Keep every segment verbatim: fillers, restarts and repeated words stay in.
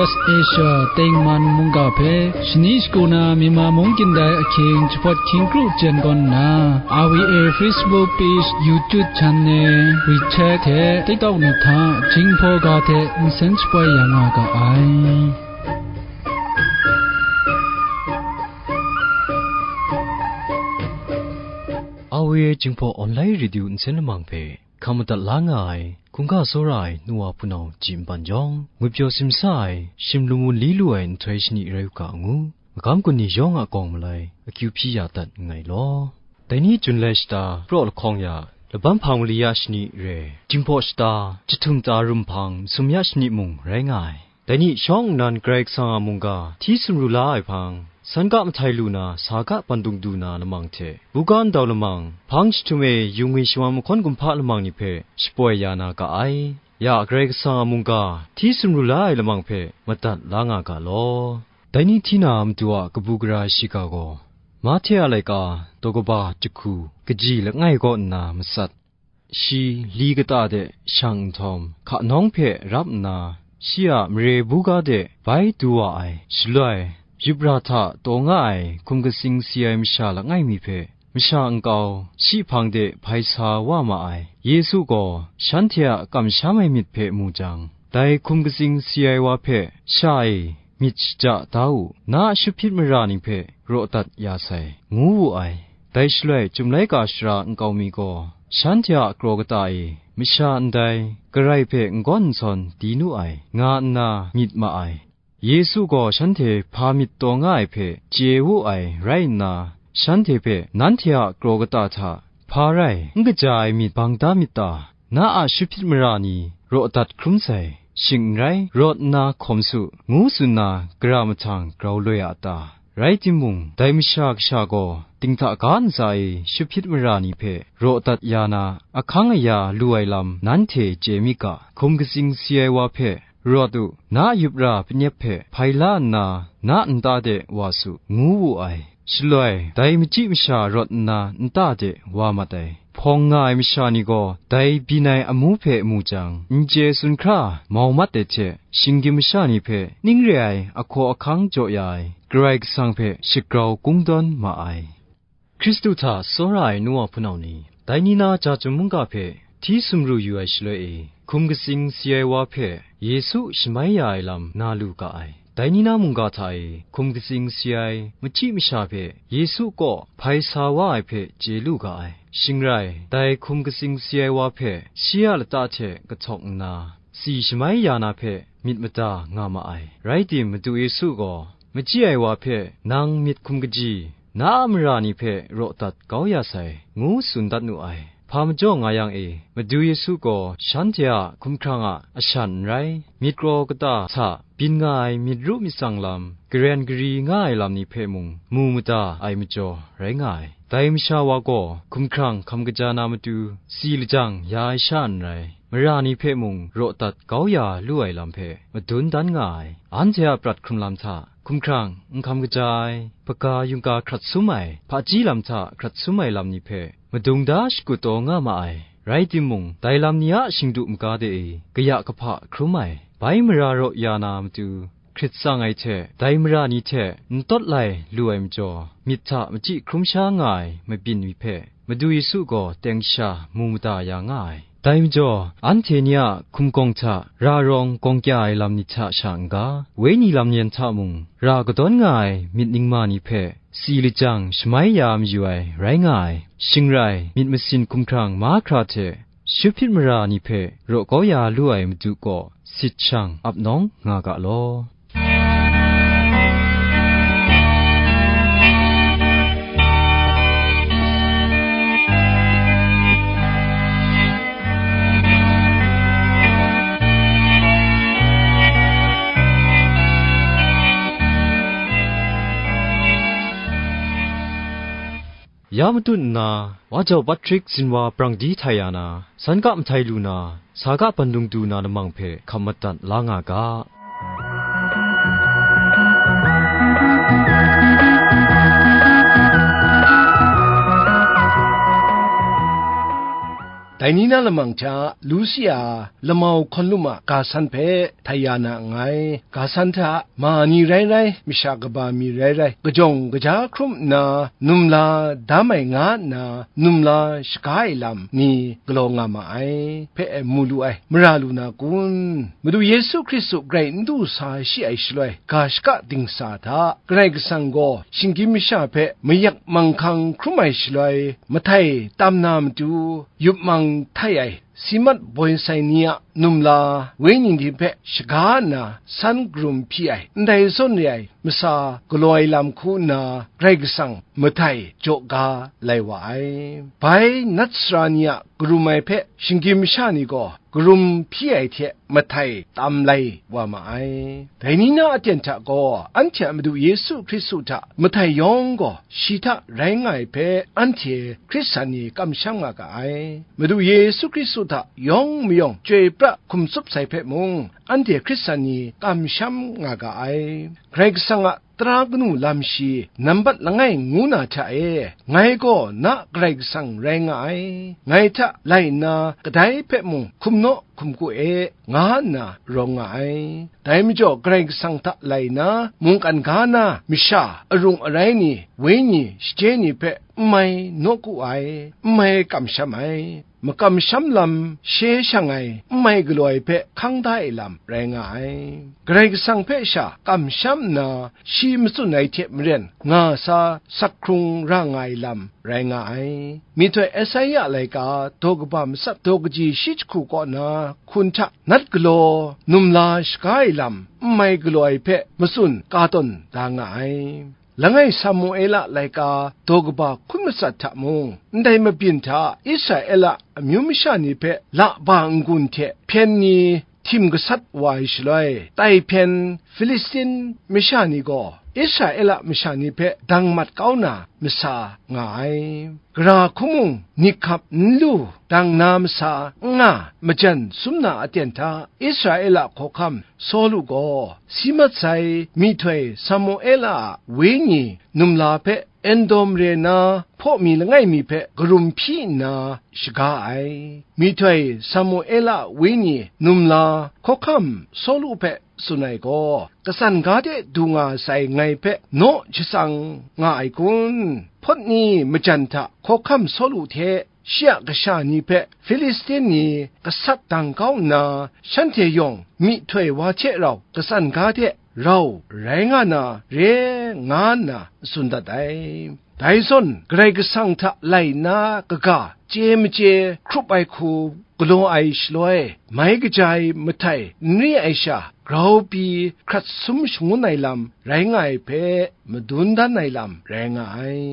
Asia tengman mungga hpe shani shagu na Myanmar mung kyin dai ahkying jahpawt hkying kru jen gawn nna, R V A Facebook page, YouTube channel, WeChat hte TikTok ni hta Jinghpaw ga hte nsen shapoi ya nga ga ai. R V A Jinghpaw Online Radio nsen lamang hpe hkam madat la nga ai, hkungga tsawra ai nu wa hpunau ji npan jawng, ngwipyaw simsa ai, shim lum wun li lu ai nhtoi shani rai u ga ngu, magam gun ni yawng a gawng malai akyu hpyi ya dat nngai law. Dai ni Jun lai shata, praw lahkawng ya, laban hpang mali ya shani re, Jinghpaw shata, jahtum ta rum hpang masum ya shani mung rai nga ai. Dai ni shawng nnan Karai Kasang a mungga hti sumru la ai hpang, san ga mahtai lu na, sa ga bandung du na lamang hte, buga ndau lamang, hpang jahtum e yu ngwi shawan mahkawn kumhpa lamang ni hpe shapoi ya na ga ai. Ya Karai Kasang a mungga hti sumru la ai lamang hpe madat la nga ga law. Dai ni hti na Madu a kabu gara ai shiga gaw, Mahte a laika, daw kaba jahku, kaji langai kaw nna matsat. Shi li kata de shang nhtawm, hka nawng hpe rap nna, shi a mare buga de bai du wa ai. Shaloi, yup ra hta taw nga ai hkum katsing si ai masha langai mi hpe, masha nkau shi hpang de hpai sa wa ma ai. Yesu gaw shanhte a kamsham ai myit hpe mu jang, dai hkum katsing si ai wa hpe, "Sha e, myit shaja da u, na a shut hpyit mara ni hpe raw dat ya sai," ngu wu ai. Dai shaloi, Chyum laika shara nkau mi gaw, shanhte a kraw kata e masha ndai, karai hpe n gawn n sawn di nu ai, nga nna myit ma ai. Yesu gaw shanhte hpa myit taw nga ai hpe chye wu ai rai nna, shanhte hpe, "Nanhte a kraw kata hta hpa rai n kaja ai myit bang da myit ta? Na a shut hpyit mara ni raw dat hkrum sai, shing n rai, rawt nna hkawm su," ngu tsun na, gara mahtang grau loi a ta? Rai timung, dai masha kasha gaw dinghta ga ntsa e shut hpyit mara ni hpe raw dat ya na, ahkang aya lu ai lam nanhte chye mi ga. Hkum katsing si ai wa hpe, "Rawt u, na a yup ra panep hpe hpai la nna, na nta de wa su," ngu wu ai. Shaloi, dai machyi masha rawt nna nta de wa mat ai. Hpawng nga ai masha ni gaw dai byin ai amu hpe mu jang, n chye tsun hkra mau mat ai hte, shinggyim masha ni hpe ning re ai ahkaw ahkang jaw ya ai Karai Kasang hpe shagrau kungdawn ma ai. Hkristu hta tsawra ai nu wa hpunau ni, dai ni na ja chyum mungga hpe hti sumru yu ai shaloi e, hkum katsing si ai wa hpe Yesu shamai ya ai lam na lu ga ai. Dai ni na mungga hta e hkum katsing si ai machyi masha hpe Yesu kaw hpai sa wa ai hpe chye lu ga ai. Shing rai, dai hkum katsing si ai wa hpe shi a lata hte kahtawk nna, tsi shamai ya na hpe myit mada nga ma ai. Rai tim, Madu Yesu gaw, "Machyi ai wa hpe nang myit hkum kaji, na a mara ni hpe raw dat kau ya sai," ngu tsun dat nu ai. Hpa majaw nga yang e, Madu Yesu gaw shanhte a hkumhkrang a ashan n rai, myit kraw kata hta byin nga ai myit ru myit tsang lam, garen gari nga ai lam ni hpe mung mu mada ai majaw rai nga ai. Dai masha wa gaw hkumhkrang hkam kaja na matu, tsi lajang ya ai sha n rai, mara ni hpe mung raw dat kau ya lu ai lam hpe madun dan nga ai. Anhte a prat hkrung lam hta hkumhkrang n hkam kaja ai, hpaga yungga hkrat sum ai, hpaji lam hta hkrat sum ai lam ni hpe madung da shakut taw nga ma ai. Rai timung, dai lam ni a shingdu maga de e kaya kahpa hkrum ai, bai mara raw ya na matu, hkrit tsang ai hte dai mara ni hte n tawt lai lu ai majaw, myit hta machyi hkrum sha nga ai mabyin mi hpe Madu Yesu gaw teng sha mu mada ya nga ai. Dai majaw, anhte ni a hkumgawng hta ra rawng gawng kya ai lam ni hta sha n-ga, wenyi lam yan hta mung ra kadawn nga ai myit ningma ni hpe tsi lajang shamai ya mayu ai rai nga ai. Shing rai, myit masin hkumhkrang mahkra hte shut hpyit mara ni hpe raw kau ya lu ai Madu kaw sit shang ap nawng nga ga law. Ya matut nna, wa jau Patrick zinwa brang di htai ya na, san ga mahtai lu na, sa ga bandung du na lamang hpe hkam madat la nga ga. Dai ni na lamang hta, Lusia lamau hkawn lum a ga san hpe htai ya na nngai. Ga san hta, ma ni rai rai, masha kaba mi rai rai, kajawng kaja hkrum nna, numla dam ai nga nna, numla shaga ai lam ni galaw nga ma ai, hpe mu lu ai, mara lu na kun? Madu Yesu Hkristu grai n du sa shi ai shaloi, ga shaka dingsa hta, Karai Kasang gaw shinggyim masha hpe mayak manghkang hkrum ai shaloi, mahtai tam na matu, yup mang htai ai, si mat boi sai ni a numla, wenyi ni hpe shaga nna san karum hpyi ai, ndai zawn re ai masa galaw ai lam hku nna, Karai Kasang mahtai jaw ga lai wa ai. Bai nat sara ni a karum ai hpe shinggyim masha ni gaw karum hpyi ai hte mahtai tam lai wa ma ai. Dai ni na aten hta gaw, anhte a Madu Yesu Hkristu hta mahtai yawng gaw shi hta rai nga ai hpe, anhte Hkristan ni kamsham nga ga ai. Madu Yesu Hkristu hta yawng mayawng chyoi pra hkum tsup sai hpe mung, anhte Hkristan ni kamsham nga ga ai. Karai Kasang a tara kanu lam shi nambat langai ngu na hta e, ngai gaw na Karai Kasang rai nga ai, ngai hta lai nna kadai hpe mung hkum naw hkum ku e, nga nna rawng nga ai. Dai majaw Karai Kasang hta lai nna mungkan ga na masha, arung arai ni, wenyi shaje ni hpe n mai nawku ai, n mai kamsham ai. Makamsham lam she shang ai, n mai galaw ai hpe hkang da ai lam rai nga ai. Karai Kasang hpe sha kamsham nna, shi matsun ai hte maren nga sa sak hkrung ra nga ai lam rai nga ai. Myihtoi Esaia laika daw kaba matsat daw kaji shi jahku kaw na hkun hta nat galaw, numla shaga ai lam n mai galaw ai hpe matsun ka tawn da nga ai. Langai Samuela laika daw kaba hkun matsat hta mung, ndai mabyin hta Israela amyu masha ni hpe laba n-gun hte hpyen ni htim gasat wa ai shaloi, tai hpyen Filistin masha ni gaw Israela masha ni hpe dang mat kau na masa nga ai. Gara hkum mung, nihkhap n lu dang na masa n nga, majan sum na aten hta Israela hkawhkam Sawlu gaw si mat sai myihtoi Samuela a wenyi numla hpe Edom re na hpaw mi langai mi hpe karum hpyi nna shaga ai. Myihtoi Samuela a wenyi numla hkawhkam Sawlu hpe tsun ai gaw, katsan ga de du nga sai ngai hpe naw shatsang nga ai kun? Hpawt ni majan hta hkawhkam Sawlu hte shi a kasha ni hpe Filistin ni gasat dang kau nna, shanhte yawng myihtoi wa hte rau katsan ga de rau rai nga na re, nga nna tsun dat ai. Dai zawn Karai Kasang hta lai nna kaga chye machye hkrup ai hku galaw ai shaloi, mai kaja ai mahtai n re ai sha, grau pyi hkrat sum shangun ai lam rai nga ai hpe madun dan ai lam rai nga ai.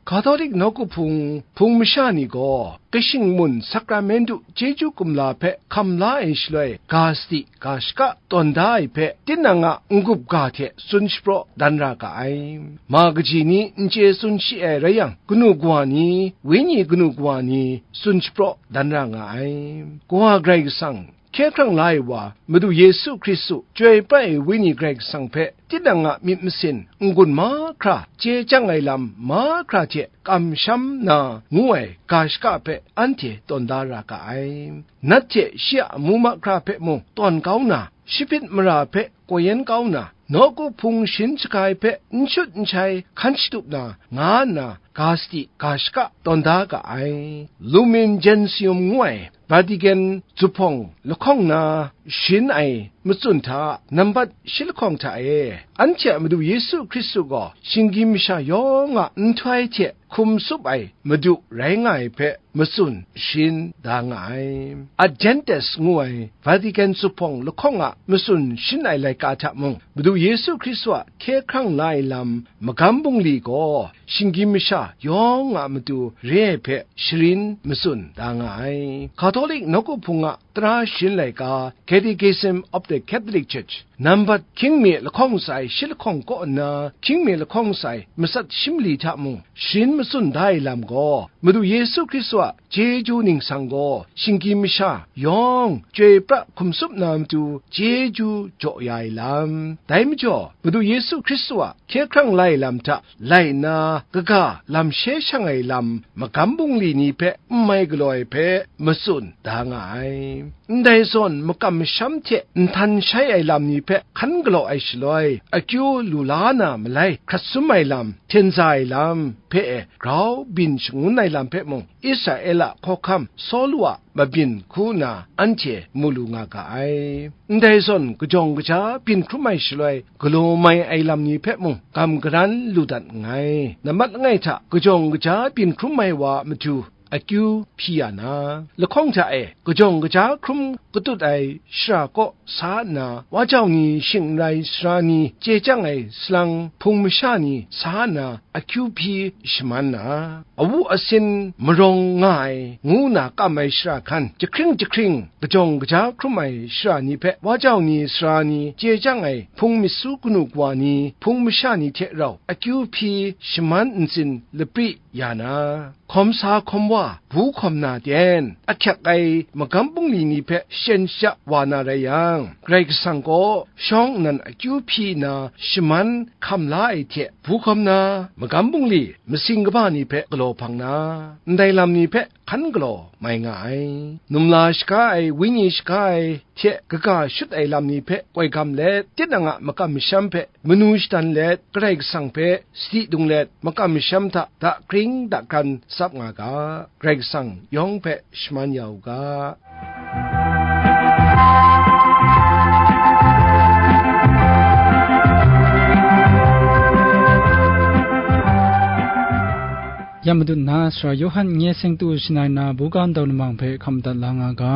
Katolik nawku hpung, hpung masha ni gaw, kashing mun sakramentu chyeju kumla hpe hkam la ai shaloi, ga sadi ga shaka tawn da ai hpe, tinang a n-gup ga hte tsun shapraw dan ra ga ai. Ma kaji ni n chye tsun shi ai rai yang, kanu kawa ni, wenyi kanu kawa ni tsun shapraw dan ra nga ai. Kawa Karai Kasang, hkye hkrang la ai wa, Madu Yesu Hkristu, Chyoi pra ai Wenyi Karai Kasang hpe tinang a myit masin n-gun mahkra chye chyang ai lam mahkra hte kamsham na ngu ai ga shaka hpe anhte tawn da ra ga ai. Nat hte shi a amu mahkra hpe mung tawn kau na, shapit mara hpe kaw yen kau na, nawku hpung sharin shaga ai hpe n shut n shai hkan shatup na, nga nna ga sadi ga shaka tawn da ga ai. Lumen Gentium ngu ai Vatican zuphpawng lahkawng na sharin ai matsun hta nambat shi lahkawng hta e, anhte a Madu Yesu Hkristu gaw shinggyim masha yawng a nhtoi hte hkum tsup ai Madu rai nga ai hpe matsun sharin da nga ai. Adventist ngu ai Vatican zuphpawng lahkawng a matsun sharin ai laika hta mung, Madu Yesu Hkristu a hkye hkrang la ai lam magam bungli gaw shinggyim masha yawng a matu re ai hpe sharin matsun da nga ai. Katolik nawku hpung a tara sharin laika, Catechism of the Catholic Church, nambat hkying mi lahkawng sai shi lahkawng kaw nna, hkying mi lahkawng sai matsat shi mali hta mung sharin matsun da ai lam gaw, Madu Yesu Hkristu a chyeju ningsang gaw, shinggyim masha yawng chyoi pra hkum tsup na matu chyeju jaw ya ai lam. Dai majaw, Madu Yesu Hkristu a hkye hkrang la ai lam hta lai nna, kaga lam she shang ai lam, magam bungli ni hpe n mai galaw ai hpe matsun da nga ai. Ndai zawn makam masham hte nhtan shai ai lam ni hpe hkan galaw ai shaloi, akyu lu la na malai hkrat sum ai lam, hten za ai lam hpe grau byin shangun ai lam hpe mung, Israela hkawhkam Sawlu a mabyin hku nna anhte mu lu nga ga ai. Ndai zawn kajawng kaja byin hkrum ai shaloi, galaw mai ai lam ni hpe mung gam garan lu dat nngai. Nambat langai hta kajawng kaja byin hkrum ai wa a matu akyu hpyi ya na, lahkawng hta e kajawng kaja hkrum katut ai shara kaw sa nna, wa jau ni, shing n rai sara ni, chye chyang ai salang hpung masha ni sa nna, akyu hpyi shaman na, awu asin marawng nga ai, ngu na kam ai shara hkan, jahkring jahkring kajawng kaja hkrum ai shara ni hpe, wa jau ni, sara ni, chye chyang ai hpung myit su kanu kawa ni, hpung masha ni hte rau akyu hpyi shaman ntsin lapri ya na, hkawm sa hkawm wa, bu hkawm na ten, ahkyak ai magam bungli ni hpe shachyen shaja wa na rai yang, Karai Kasang gaw shawng nnan akyu hpyi nna shaman hkam la ai hte, bu hkawm na magam bungli masing kaba ni hpe galaw hpang na, ndai lam ni hpe hkan galaw mai nga ai. Numla shaga ai, wenyi shaga ai hte kaga shut ai lam ni hpe koi gam let, tinang a makam masham hpe manu shadan let, Karai Kasang hpe sadi dung let, makam masham hta dakring dakran tsap nga ga, Karai Kasang yawng hpe shaman ya u ga. Ya madat na, Sara Yawhan nye seng tu shangai na, buga ndau lamang hpe hkam madat la nga ga.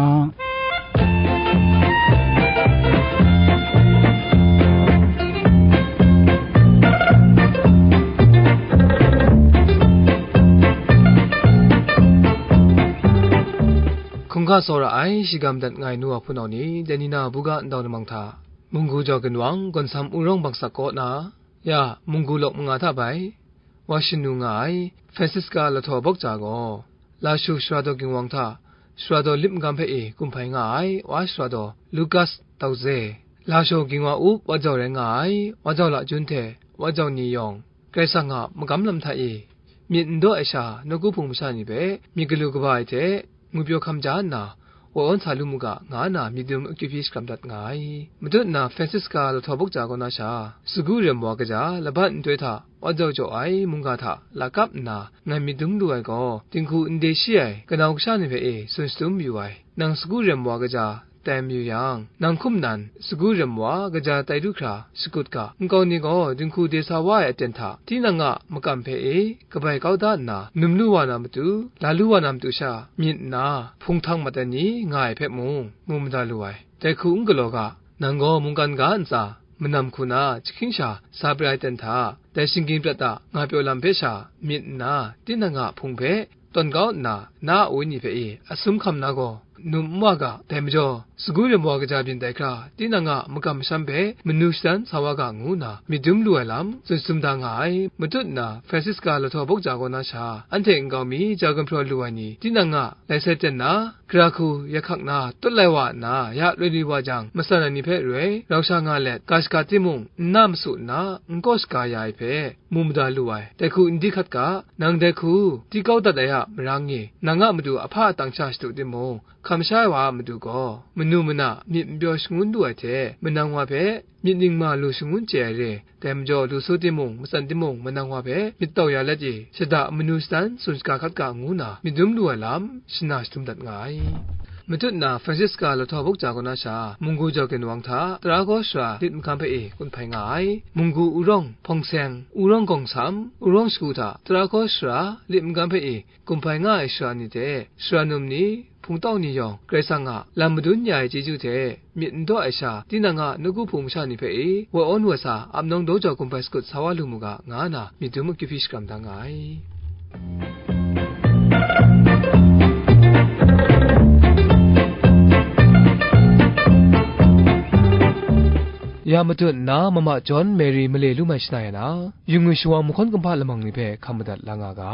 Hkungga tsawra ai, shigam dat nga ai nu wa hpunau ni, dai ni na buga ndau lamang hta, munggu jau ginwang, gawnsam urawng bangsak kaw na, ya, munggu lawk manga hta bai, wa shanu nga ai Francisca Lahtaw Bawkja gaw, Lashu Sara Daw Ginwang hta Sara Daw Lip Magam hpe e kum hpai nga ai, wa Sara Daw Lukas Tauze, Lashu Ginwang up wa jau rai nga ai, wa jau Lajun hte wa jau ni yawng, Karai Kasang a magam lam hta e, myit n daw ai sha, nawku hpung masha ni hpe myit galu kaba ai hte, ngwipyaw hkam ja nna, woi awn sa lu mu ga, nga na myit dum akyu hpyi shakram dat nga ai. Madat na Francisca Lahtaw Bawkja kaw na sha, sagu rem wa kaja laban nhtoi hta wa jau jaw ai mungga hta lakap nna ngai myit dum lu ai gaw, dinghku n de shi ai kanau kasha ni hpe e tsun shadum mayu ai. Nang sagu rem wa kaja tai mayu yang, nang hkum nan sagu rem wa kaja tai du hkra shakut ga, nkau ni gaw dinghku de sa wa ai aten hta, tinang a makam hpe e kabai kau da nna, num lu wa na matu, la lu wa na matu sha myit nna, hpung htang mat ai ni nga ai hpe mung, mu mada lu ai. Dai hku n galaw ga, nang gaw mungkan ga ntsa, manam hku na jahkying sha sa prai ai ten hta, dai shinggyim prat a nga pyaw lam hpe sha myit nna, tinang a hpung hpe tawn kau nna, na a wenyi hpe e asum hkam na gaw, num n wa ga, dai majaw, sagu rem wa kaja byin tai hkra, tinang a makam masham hpe manu shadan sa wa ga, ngu nna myit dum lu ai lam tsun shadum da nga ai. Madat na Francisca Lahtaw Bawkja kaw na sha, anhte nkau mi jau gumhpraw lu ai ni, tinang a lai sai ten na, gara hku ya hkak na, tut lai wa nna, ya loi lu wa jang, matsan ai ni hpe roi, rau sha nga let, ga shaga timung, n na masu nna, n kaw shaga ya ai hpe, mu mada lu ai. Dai hku n di hkat ga, nang dai hku di kau dat ai a marang e, nang a matu ahpa atang sha shadu timung, hkam sha ai wa a matu gaw, manu mana myit n pyaw shangun lu ai hte, manang wa hpe myit ningma lu shangun chye ai re, dai majaw, lu su timung, matsan timung, manang wa hpe myit tau ya let e, shada manu shadan tsun shaga hkat ga, ngu nna myit dum lu ai lam shana shadum dat nga ai. Madat na Francisca Lahtaw Bawkja kaw na sha, munggu jau ginwang hta, tara gaw sara lit magam hpe e kum hpai nga ai. Munggu urawng hpawng seng, urawng gawng sam, urawng shagu hta, tara gaw sara lit magam hpe e kum hpai nga ai sara ni hte, sara num ni, hpungtau ni yawng, Karai Kasang a lam madun ya ai chyeju hte myit n daw ai sha, tinang a nawku hpung masha ni hpe e, woi awn woi sa, ap nawng daw jau kum hpai shakut sa wa lu mu ga, nga na myit dum akyu hpyi shakram da nga ai. Ya matut nna, Mama John Mary male lu mai shana ya na, yu ngwi shawa mahkawn kumhpa lamang ni hpe hkam madat la nga ga.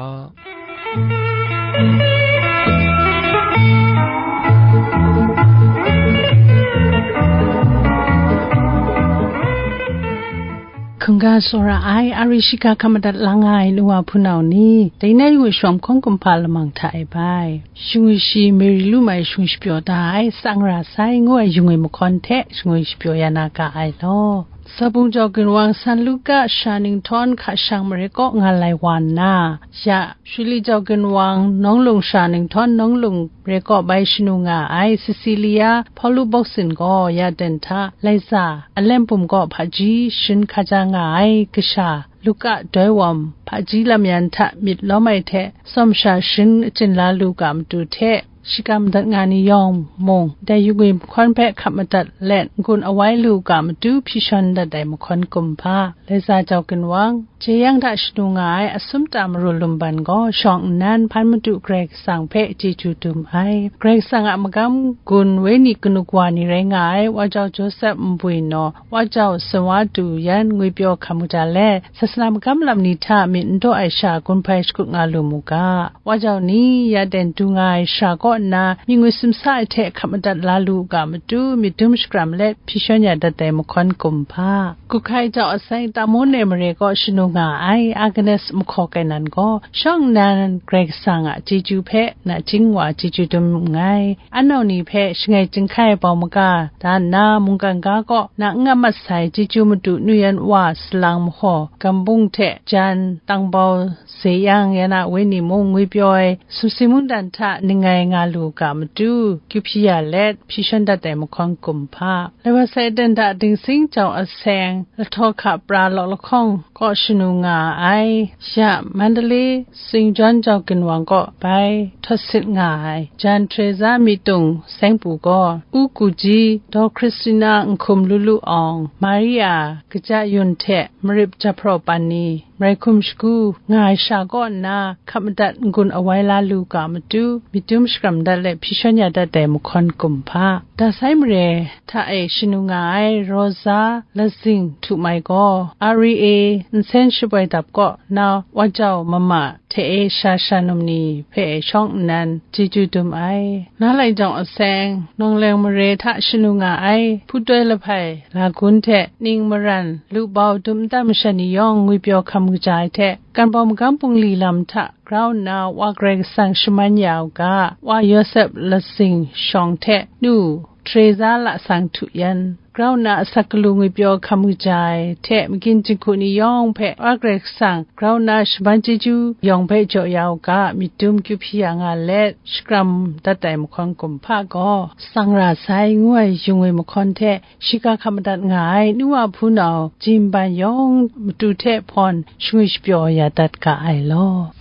Hkungga tsawra ai, a ri shiga hkam madat la nga ai nu wa hpunau ni, dai na yu ngwi shawa mahkawn kumhpa lamang hta e bai. Shingwi shi Mary lu mai shingwi shapyaw da ai, tsang ra sai ngu ai yu ngwi mahkawn hte shingwi shapyaw ya na ga ai law. Sabung jau ginwang San Luka sha ninghtawn hka shang mare kaw nga lai wa nna, ya Shuli jau ginwang nawng lung sha ninghtawn nawng lung mare kaw bai shanu nga ai Cecilia Hpawlu Bawksin gaw ya den hta Laiza a lem bum kaw hpaji shin hkaja nga ai kasha Luka doi wawm hpaji lam yan hta myit lawm ai hte tsawm sha shin achyin la lu ga matu hte, shikam dat nga ni yawng mung, dai yu ngwi mahkawn hpe hkap madat let n-gun awai lu ga matu hpyi shawn dat ai mahkawn kumhpa, Laiza jau ginwang, jeyang hta shanu nga ai asum ta maru lumban gaw shawng nnan hpan madu Karai Kasang hpe chyeju dum ai. Karai Kasang a magam gun wenyi kanu wa ni rai nga ai, wa jau Josep nbwi naw, wa jau Sawa du yan ngwipyaw hkam kaja let, sasana magam lam ni hta myit n daw ai sha gun hpai shakut nga lu mu ga. Wa jau ni ya den du nga ai sha kaw nna, myit ngwi simsa ai hte hkap madat la lu u ga matu, myit dum shakram let hpyi shawn ya dat ai mahkawn kumhpa. Kuhkai jau asai Tamone mare kaw shanu nga ai Agnes mahkaw kainan gaw, shawng nnan Karai Kasang a chyeju hpe nachying wa chyeju dum nngai. Anau ni hpe shangai chyinghkai bau maga da nna, mungkan ga kaw na n nga mat sai chyeju madu nu yan wa salang mahaw, gambung hte jan tangbau zeyang yan a wenyi mung ngwipyaw ai sumsing mungdan hta ningai nga lu ga matu, kyu hpyi ya let hpyi shawn dat ai mahkawn kumhpa. Laiwa sai aten hta dingsing jau aseng lahtaw hka pra lawk lahkawng kaw shanu nga ai, ya Mandalay Saint John jau ginwang kaw bai htawt sit nga ai, jan Teresa Myitdung Sengpu gaw, u ku ji, daw Christina Nhkum Lulu Awng, Maria Kaja Yun hte Marip Jahpraw Pan ni, marai hkum shagu nga ai sha kaw nna, hkap madat n-gun awai la lu ga matu, myit dum shakram dat let hpyi shawn ya dat ai mahkawn kumhpa. Dasai mare hta e shanu nga ai Rosa Lazing Htu Mai gaw, R E A nsen shaboi dap kaw na wa jau mama hte e sha sha num ni hpe shawng nnan chyeju dum ai. Na lai jawng aseng, Nawng Leng mare hta shanu nga ai, Hputoi Lahpai Lagun hte Ning Maran Lubau dum nta masha ni yawng ngwipyaw hkam kaja ai hte, Kan Bau Magam Bungli lam hta grau nna wa Karai Kasang shaman ya u ga, wa Yawsep Lasing Shawng hte nu Teresa Lasang Htu Yan, grau nna asak galu ngwipyaw hkam kaja ai hte, magyin jinghku ni yawng hpe wa Karai Kasang grau nna shaman chyeju yawng hpe jaw ya u ga, myit dum kyu hpyi ya nga let, shakram dat ai mahkawn kumhpa gaw, tsang ra sai ngu ai yu ngwi mahkawn hte, shiga hkap madat nga ai nu wa hpunau, jimban yawng matu hte hpawn shangwi shapyaw ya dat ga ai law.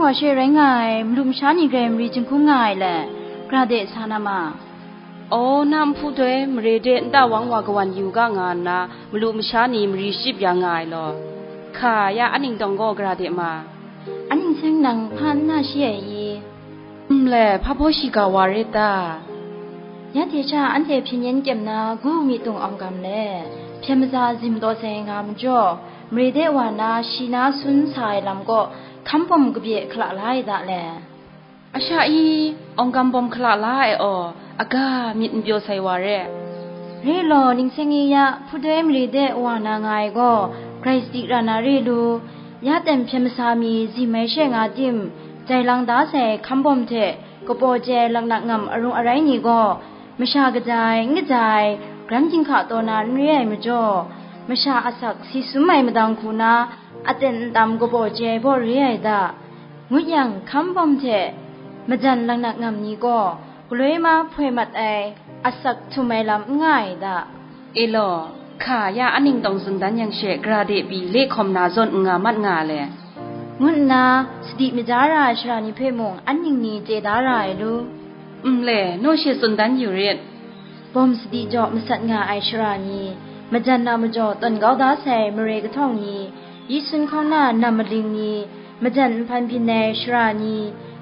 Wa she rai nga ai, malu masha ni grai mari jinghkung nga ai le, gra de sa na ma. Aw, na nhpu doi mare de nta wang wa kawan yu ga nga nna, malu masha ni mari shachyip ya nga ai law. Hka, ya a ningtawng gaw gra de ma. A ning seng nang hpa n na shi ai i? N le, hpa baw shiga wa rit ta? Ya hte sha anhte hpyen yen kyem na gu mi tung awng gam le, hpyen maza zim taw sai nga majaw, mare de wa na shi na sun sa ai lam kaw hkam bawm kabye hkala la ai da le. A sha i, awng gam bawm hkala la ai aw, aga myit n pyaw sai wa re. Re law, ningseng i ya, hpudoi mare de wa na nga ai gaw, grai sadi ra na re lu, ya ten hpyen masa mi zim ai she nga tim, jai lang da sai hkam bawm hte, kapaw jai laknak ngam arung arai ni gaw, masha kaja ai, n kaja ai, gran ginhka taw na n re ai majaw, masha asak si sum ai madang hku na, aten ntam kabaw jai baw re ai da, ngut yang, hkam bawm hte majan laknak ngam ni gaw, galoi ma hpoi mat ai, asak htum ai lam n nga ai da. E law, hka, ya a ningtawng tsun dan yang she, gra de pyi le hkawm na zawn n nga mat nga le, ngu nna, sadi maja ra ai shara ni hpe mung an ning ni chye da ra ai lu. N le, naw she tsun dan yu rit. Bawm sadi jaw masat nga ai shara ni, majan na majaw tawn kau da sai mare kahtawng ni, yi sun hkawng na nam maling ni, majan nhpan byin ai shara ni,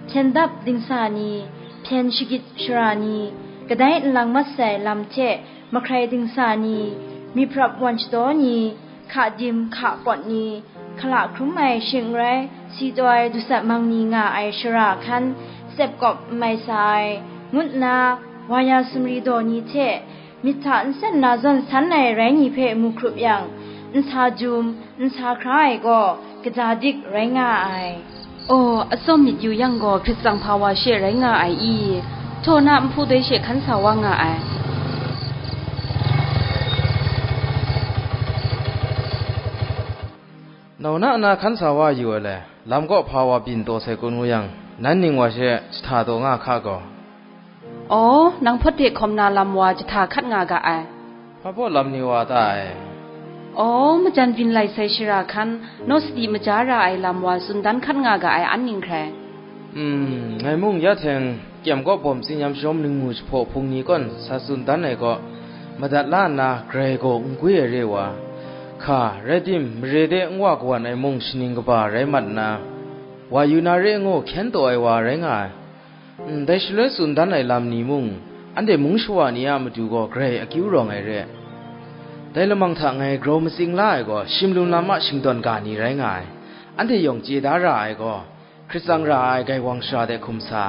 hpyen dap dingsa ni, hpyen shagit shara ni, kadai nlang mat sai lam hte mahkrai dingsa ni, myiprap wan shadaw ni, hka dim hka pawt ni, hkala hkrum ai shing n rai, si taw ai dusat mang ni nga ai shara hkan, tsep kawp n mai sa ai, ngu nna, wa ya sumri daw ni hte, myit hta nsen na zawn san ai rai ni hpe mu hkrup yang, nsa jum, nsa hkra ai gaw, kaja dik rai nga ai. Aw, atsawm myit yu yang gaw, hprit tsang hpa wa she rai nga ai i? Htaw na nhpu doi she hkan sa wa nga ai. Nau na na hkan sa wa yu ai le, lam kaw hpa wa byin taw sai kun ngu yang, nan ning wa she jahta taw nga hka gaw. Aw, nang hpawt de hkawm na lam wa jahta hkat nga ga ai. Hpa baw lam ni wa ta ai? Aw, majan byin lai sai shara hkan, naw sadi maja ra ai lam wa tsun dan hkat nga ga ai an ning hkrai. Hmm, ngai mung ya hteng kyem kaw bawm tsinyam sharawm ningmu jahpaw hpung ni kawn sa tsun dan ai kaw, madat la nna grai gaw n gwi ai re wa, hka, rai tim, mare de n wa kawan ai mung shaning kaba rai mat nna, wa yu na re ngu hkyen taw ai wa rai nga ai. Ndai shaloi tsun dan ai lam ni mung, anhte mung shawa ni a matu gaw grai akyu rawng ai re. Dai lamang hta ngai grau matsing la ai gaw, shimlum lam a shingdawn ga ni rai nga ai. Anhte yawng chye da ra ai gaw, hkrit tsang ra ai gaiwang shara de hkum sa,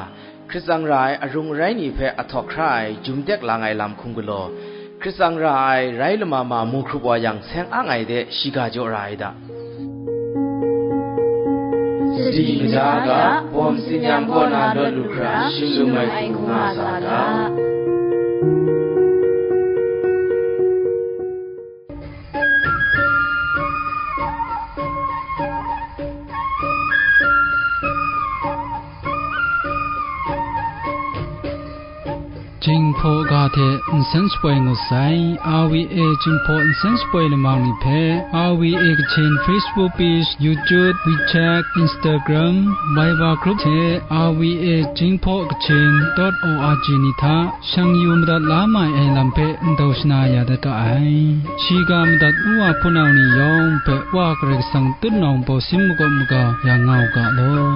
hkrit tsang ra ai arung arai ni hpe ahtawk hkra ai jum tek lang ai lam hkum galaw, hkrit tsang ra ai rai lama ma mu hkrup wa yang seng ang ai de shiga jaw ra ai da. Sadi kaja ga, bawm tsinyam kaw na lawt lu hkra, shim lum ai hku nga sa ga. Jinghpaw ga hte nsen shapoi ngut sai, R V A Jinghpaw nsen shapoi lamang ni hpe, R V A Kachin Facebook page, YouTube, WeChat, Instagram, Viber group hte R V A Jinghpaw Kachin dot O R G ni hta shang yu madat la mai ai lam hpe ndau shana ya dat ga ai. Shiga madat u wa hpunau ni yawng hpe Wa Karai Kasang tutnawng bawsin makawp maga ya nga u ga law.